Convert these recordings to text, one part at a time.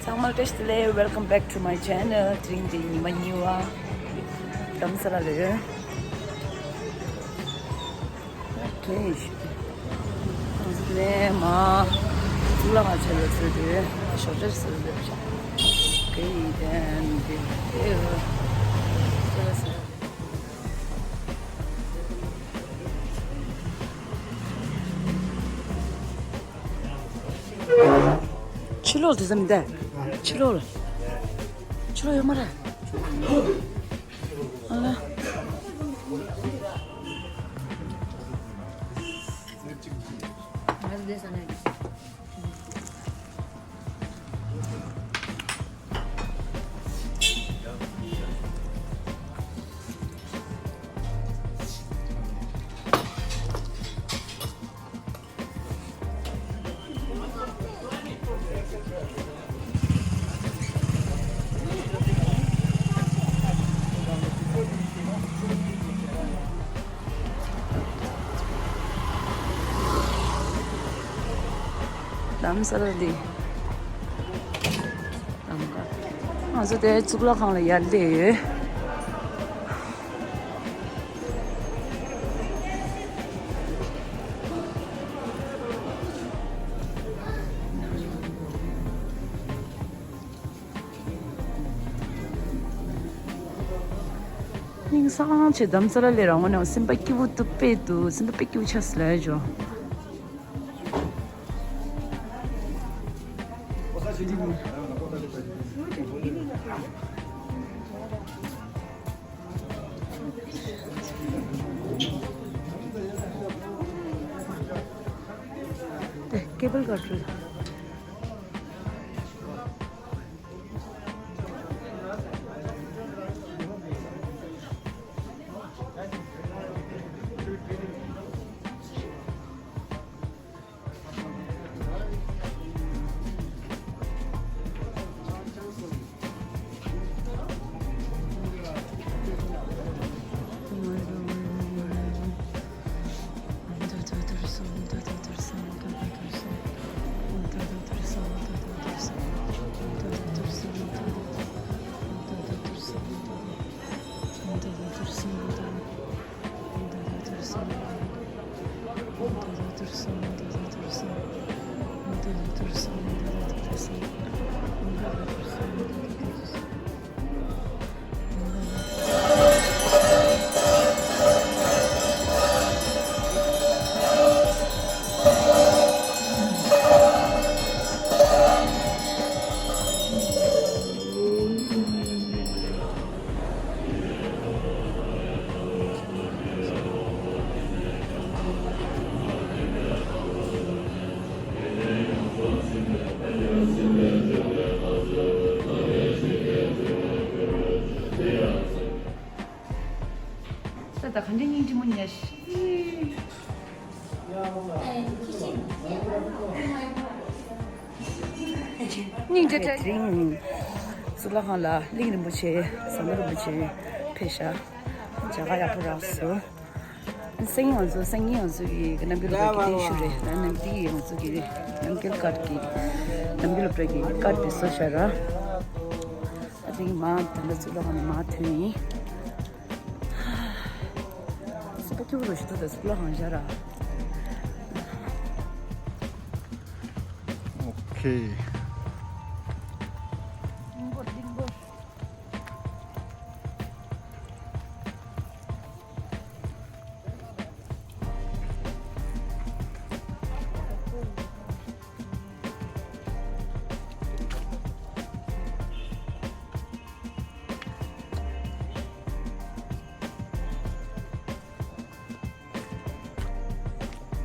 Sangmal Testile, welcome back to my channel. Trinity Maniwa. Damsalale. Okay. Ma Tulama Chelsea, shorter celebration. Okay, then Chilo to them there. Chilo. Chilo, your mother. Allah. 남사라디 남가 아주 내 죽으라고 야래 인상 제 남사라리랑 오늘 심바키부터 빼도 심바키부 쳤어야죠. 네, 케이블 가트. 나 간장님 주문이야. 씨. 닝제 드링. 술라한라 링는 뭐지? 선물은 뭐지? 페샤. 자가야 보라서. 생이어서 이 남길 가기 싫어. 나는 뒤에서 기 남길 가기. 남길 프레기 가기 소샤라. 아직 마음도 술라한 마트니. 스포츠로 시도돼서 올라가자라. 오케이. 링고.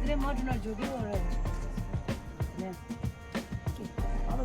이래 마주나 저기 오래. 네. 바로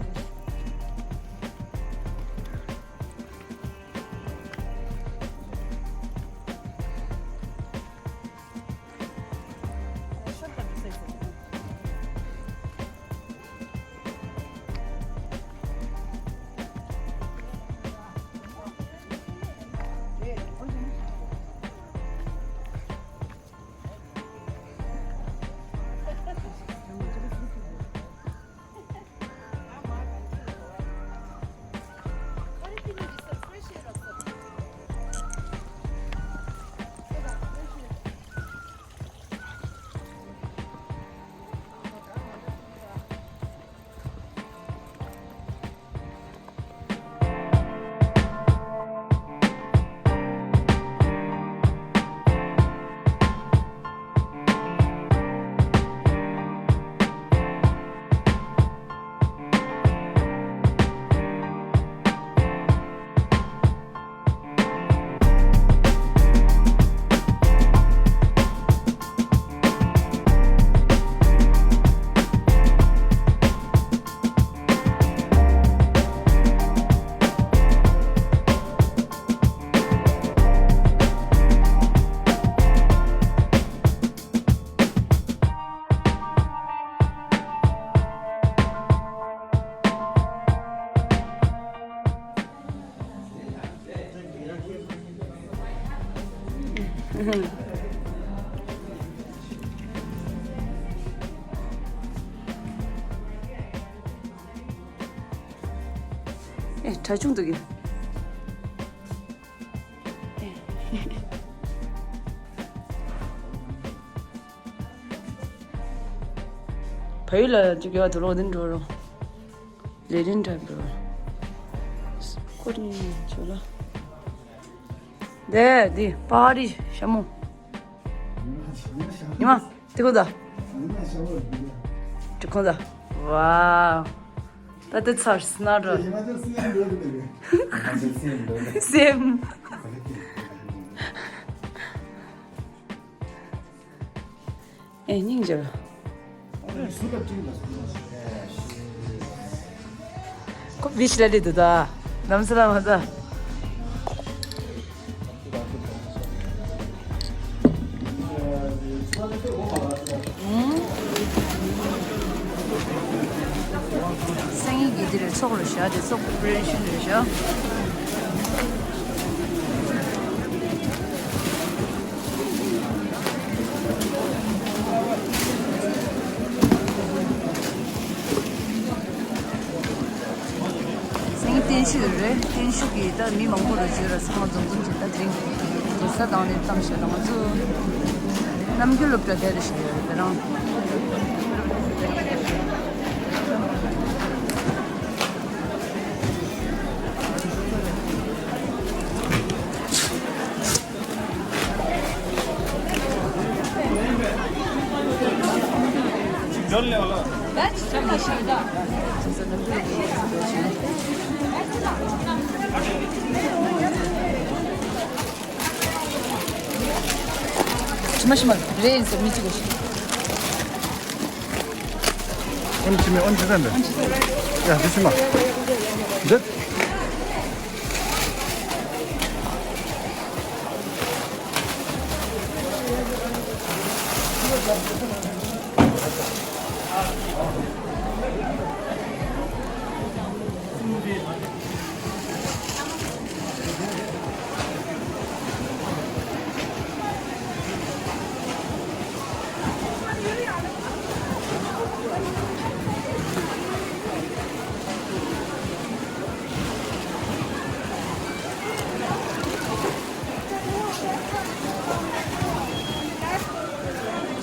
잘 중독이.陪了就给我走了那种累人差不多。过年去了。네, 네, 파리 샤모. 이마, 뜨거다. 뜨거다. 와, 따뜻할 스나르. 쌤. 닝저. 꼭 비실래리도다. 남사람하다. 생이기들을 속으로 쉬어야 돼. 속 브레이션을 쉬어. 생이 댄시를 댄시기 다 미망고를 지으라 상어 정도 진짜 드링. 진짜 나오는 당시에 나와서 남길로表대르시요. 그럼 잠시만 레인스 미치고 싶어. 얹으면 얹으란다. 야, 잠시만. 네?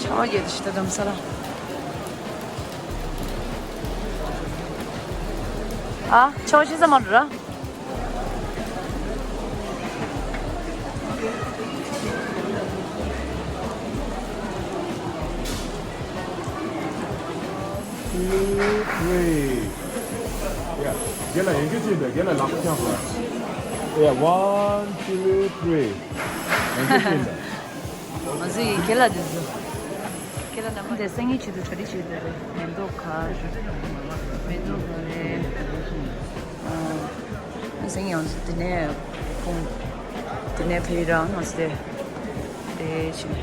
Çağa gelişti adam sana. çağa ne zaman ra? Yeah, get like engage in there. Get like lock camera. Yeah, 1, 2, 3. Engage in there. 아직 겔라 됐어. 겔라 남는데 생이치도 처리치도 면도카 면도카에 생이 언스트네 공 드네 페이랑 언스트 네 지금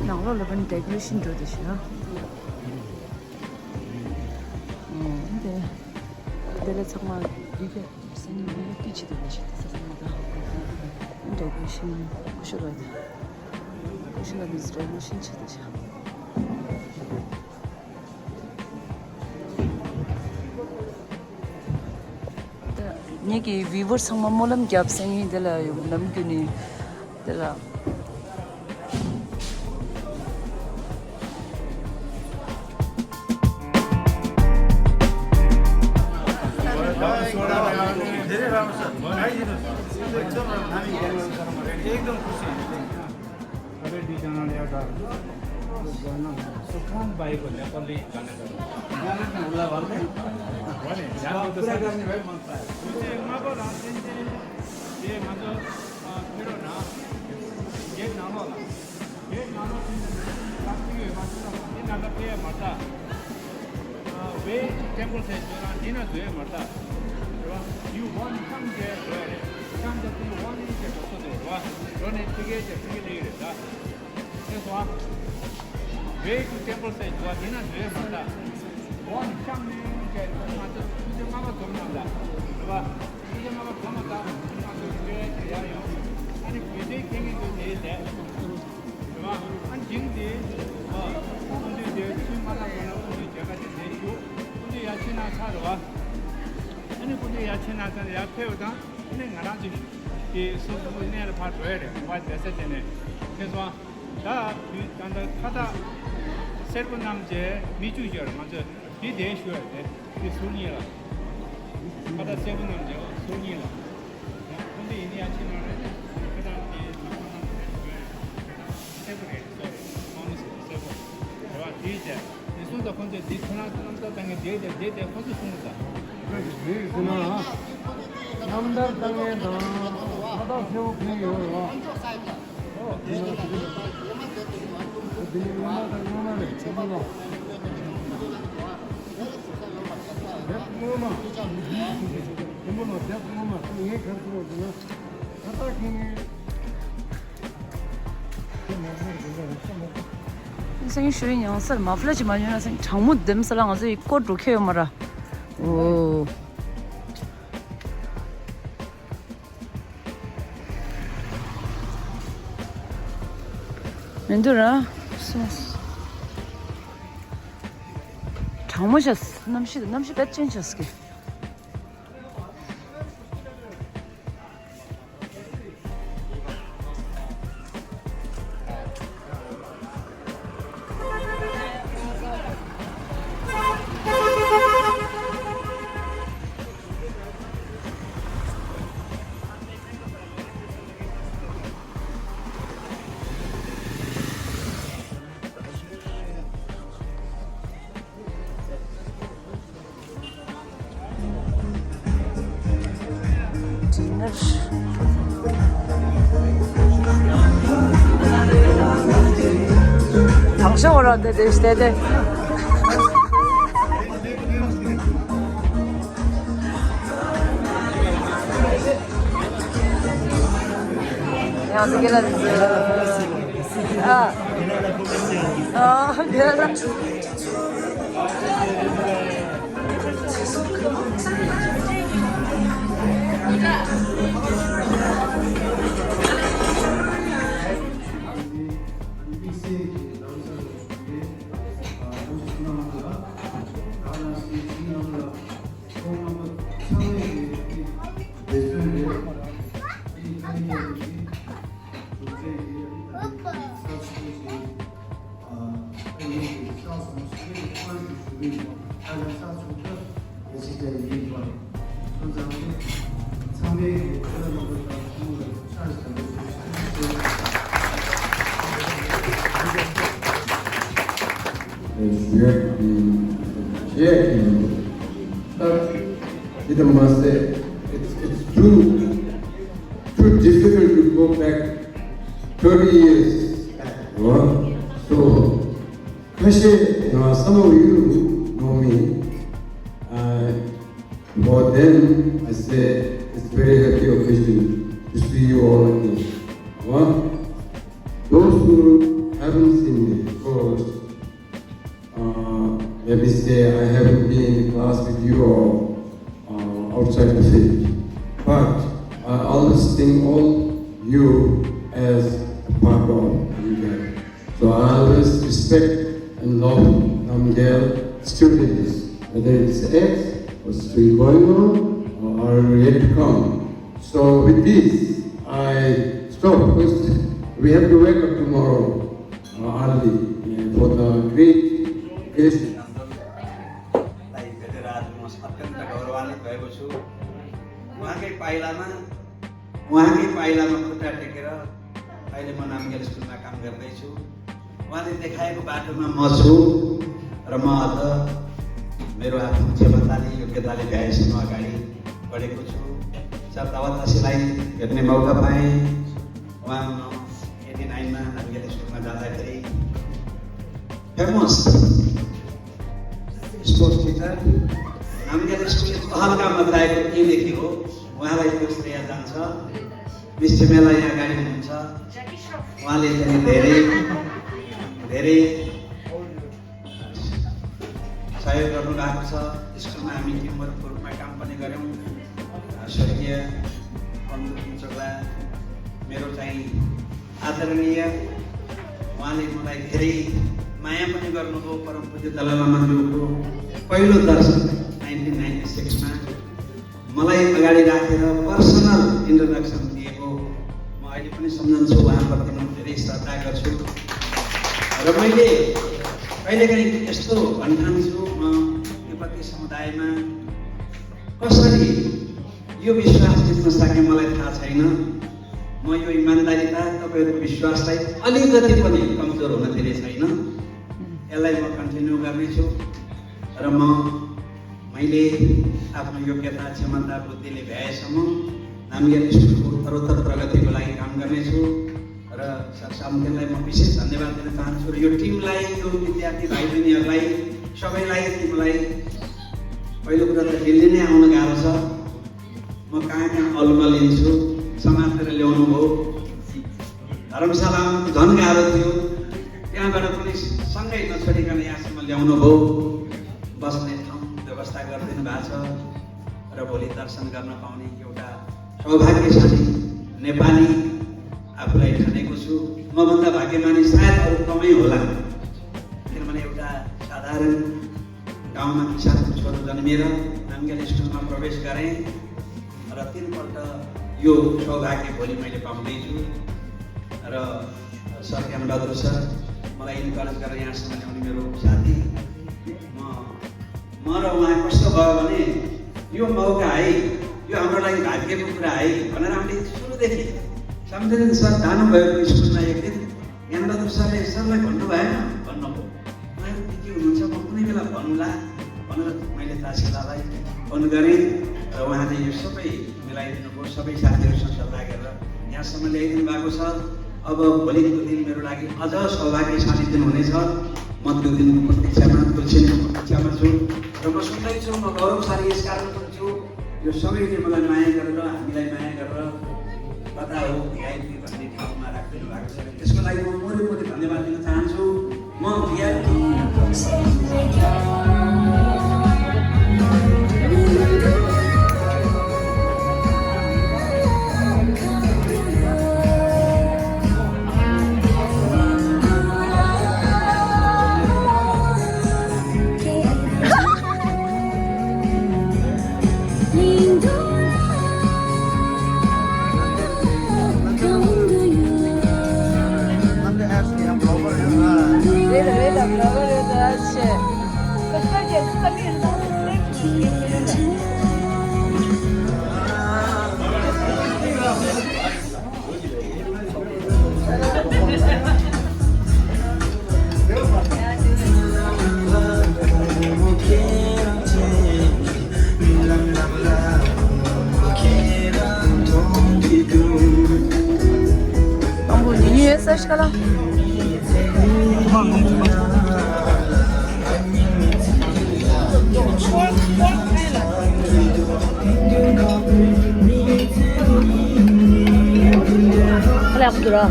나로를 본 데코레이션 줘도시나. 근데 내가 정말 이게 생이 왜 끼치도 맛있어서 생각다. 데코레이션 보셔야 돼. 보셔야 돼. 이스라엘 신체도시. 얘기 위버 상만 몰람 겹 생이 될라 남균이 될라. एकदम खुसी अरे दुईजनाले एउटा गर्न सुखान bike Nepali होला भन्ने भने कुरा गर्ने भए मन पायो माको रामचन्द्र ये मतलब मेरो नाम गेट नाम होला गेट नाम काफी मात्र इन नाम पे मरता वे टेंपल से दिना दुए मरता 吧？有往上街过来的，上街不有往那些不是吧？然后呢，这个的是吧？你说，越去temple site 是吧？你那越好的，往上面街，那这这妈妈怎么的，是吧？这妈妈怎么的？那就越这样样，那你绝对肯定就这些，是吧？按经济，근데 이제 수마다 보면 제가 이제 근데 야채나 사러 아니 근데 야채나 사러 야채보다 근데 나라지 이 수분을 봐줘야 돼. 봐 됐을 때네. 그래서 다 간다 하다 세번 남제 미주절 먼저 이 대셔야 돼. 이 손이라. 하다 세번 남제 손이라. 근데 이 야채는 그다음에 세번에 이제 이순도 혼자 뒤통수 땅에 대대 혼자 숨는다. 그나 남달 땅에다 하다 세우고요. 생이 쉬는 영설 마플라지 마녀나 생 장못 냄새랑 아주 꽃 로케요 말아. 오. 맨들아. 장모셨어. 남시 배친셨어. 당신 오라는데 내 시대대 야, 어떻게 해야 되지? 내가 It must say it's too difficult to go back 30 years back. So, especially some of you know me. For them, I say it's very happy occasion to see you all again. Those who haven't seen me, of course, maybe say I haven't been in class with you or outside the field. But I always think all you as a part of you guys. So I always respect and love Namgyal students, whether it's X or still going on or yet to come. So with this, I stop because we have to wake up tomorrow early for the great occasion. उहाँकै पाइलामा खुट्टा टेकेर अहिले म नामगेल स्कुलमा काम गर्दैछु। उहाँले देखाएको बाटोमा म छु र म अझ मेरो आफ्नो क्षमताले योग्यताले भ्याएसम्म अगाडि बढेको छु। शब्दावतासीलाई भेट्ने मौका पाएँ। उहाँ 89 मा नामगेल स्कुलमा जाँदाखेरि फेमस स्पोर्ट्स टिचर नामग्याल स्कुलले पहलका मताएको केदेखि हो उहाँलाई त्यो श्रेय जान्छ। मिस छिमेला यहाँ अगाडि हुनुहुन्छ, उहाँले चाहिँ धेरै धेरै सहयोग गर्नुभएको छ। स्कुलमा हामी टिमवर्कको रूपमा काम पनि गऱ्यौँ। स्वर्गीय बन्धु पुञ्चोला मेरो चाहिँ आदरणीय, उहाँले मलाई धेरै माया पनि गर्नुभयो। परम पूज्य दलाई लामाज्यूको पहिलो दर्शन 1996 मा मलाई अगाडि राखेर पर्सनल इन्ट्रोडक्सन दिएको म अहिले पनि सम्झन्छु। उहाँप्रति म धेरै श्रद्धा गर्छु र मैले कहिलेकाहीँ यस्तो भन्ठान्छु, म तिब्बती समुदायमा कसरी यो विश्वास जित्न सकेँ मलाई थाहा छैन। म यो इमान्दारिता तपाईँहरूको विश्वासलाई अलिकति पनि कमजोर हुन दिने छैन। यसलाई म कन्टिन्यू गर्नेछु र मैले आफ्नो योग्यता क्षमता बुद्धिले भ्याएसम्म नामग्याल स्कुलको उत्तरोत्तर प्रगतिको लागि काम गर्नेछु र सर सामुदेललाई म विशेष धन्यवाद दिन चाहन्छु र यो टिमलाई, यो विद्यार्थी भाइ बहिनीहरूलाई सबैलाई टिमलाई पहिलो कुरा त दिल्ली नै आउन गाह्रो छ। म कहाँ कहाँ अल्मलिन्छु, समातेर ल्याउनु भयो। धर्मशालामा झन् गाह्रो थियो, त्यहाँबाट पनि सँगै नछोडिकन यहाँसम्म ल्याउनु भयो। बस्ने ठाउँ व्यवस्था गरिदिनु भएको छ र भोलि दर्शन गर्न पाउने एउटा सौभाग्यशाली नेपाली आफूलाई ठानेको छु। मभन्दा भाग्यमानी सायद अरू कमै होला, किनभने एउटा साधारण गाउँमा किसानको छोरो जन्मिएर नामग्याल स्कुलमा प्रवेश गरेँ र 3 पल्ट यो सौभाग्य भोलि मैले पाउँदैछु। र सर ज्ञानबहादुर सर मलाई इन्करेज गरेर यहाँसम्म ल्याउने मेरो साथी, म र उहाँ कस्तो भयो भने यो मौका है, यो हाम्रो लागि भाग्यको कुरा है भनेर हामीले सुरुदेखि सम्झिँदै सर जानुभएको स्कुलमा एक दिन ज्ञानबहादुर सरले सरलाई भन्नु भएन, भन्नुभयो उहाँहरू बिजी हुनुहुन्छ, म कुनै बेला भन्नुला भनेर मैले तासिलालाई फोन गरेँ र उहाँले यो सबै मिलाइदिनु भयो। सबै साथीहरूसँग सल्लाह गरेर यहाँसम्म ल्याइदिनु भएको छ। अब भोलिको दिन मेरो लागि अझ सौभाग्यशाली दिन हुनेछ। म त्यो दिनको प्रतीक्षामा, तुलसीको प्रतीक्षामा छु र म सुन्दैछु। म गौरवशाली यस कारण पनि छु, यो सबैले मलाई माया गरेर, हामीलाई माया गरेर कता हो भिआइपी भन्ने ठाउँमा राखिदिनु भएको छ। त्यसको लागि म मोरी धन्यवाद दिन चाहन्छु। म escala. Olha a cultura.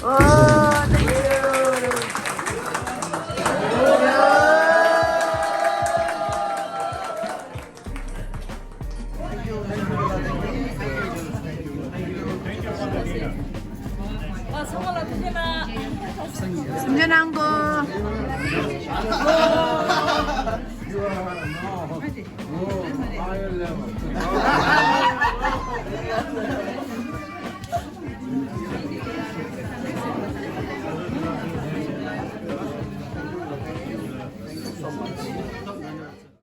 와, 땡큐. 승진한 거. higher level.